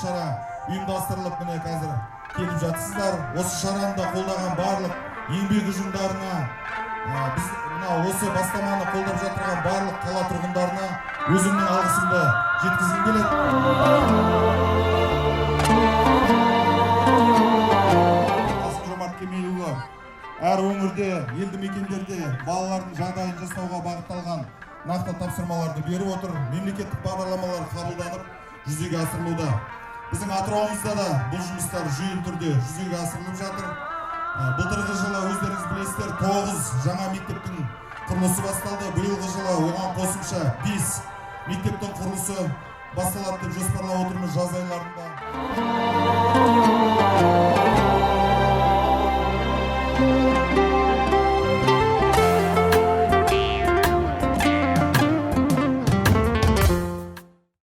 шара ұйымдастырылып, міне қазір келіп жатсыздар. Осы шараны да қолдаған барлық еңбек ұжымдарына, біз мына осы бастаманы қолдап жатырған барлық қала тұрғындарына өзімнің алғысымды жеткізгім келеді. Қасым-Жомарт Кемелұлы әр өңірде, елді мекендерде балалардың жағдайын жасауға бағытталған нақты тапсырмаларды беріп отыр. Мемлекеттік бағдарламалар қабылданып, жүзеге асырылуда. Біздің Атырауымызда да бұл жұмыстар жүйелі түрде жүзеге асырылып жатыр. Былтырғы жылы, өздеріңіз білесіздер, 9 жаңа мектептің құрылысы басталды. Биылғы жылы оған қосымша 5 мектептің құрылысы басталады деп жоспарлап отырмыз жаз айларында.